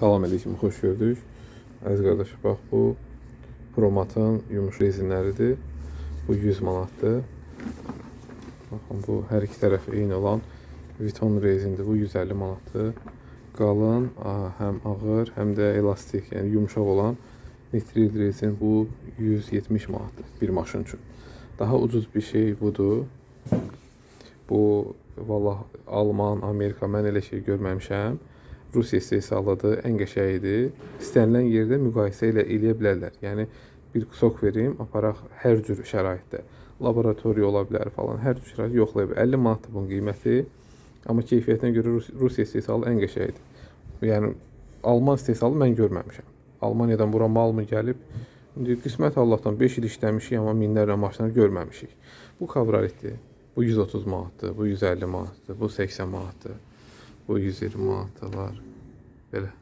Salam əleykum, xoş gördük. Əziz qardaş, bax bu Promatın yumuş rezinləridir. Bu 100 manatdır. Baxın, bu hər iki tərəfi eyni olan Vuitton rezindir. Bu 150 manatdır. Qalın, həm ağır, həm də elastik, yəni yumşaq olan nitril rezin bu 170 manatdır bir maşın üçün. Daha ucuz bir şey budur. Bu vallah Alman, Amerika, mən elə şey görməmişəm. Rusiya istehsalıdır, ən qəşəngidir. İstənilən yerdə müqayisə ilə eləyə bilərlər. Yəni bir kusok verim, aparaq hər cür şəraitdə. Laboratoriya ola bilər falan, hər cür şərait yoxlaya bilər. 50 manatdır bunun qiyməti. Amma keyfiyyətinə görə Rusiya istehsalı ən qəşəngidir. Yəni Alman istehsalı mən görməmişəm. Almaniyadan bura mal mı gəlib? İndi qismət Allahdan 5 il işləmişik, amma minlərlə maşını görməmişik. Bu kabrioletdir. Bu 130 manatdır, bu 150 manatdır, bu 80 manatdır. Bu 120 manat da var. Belə.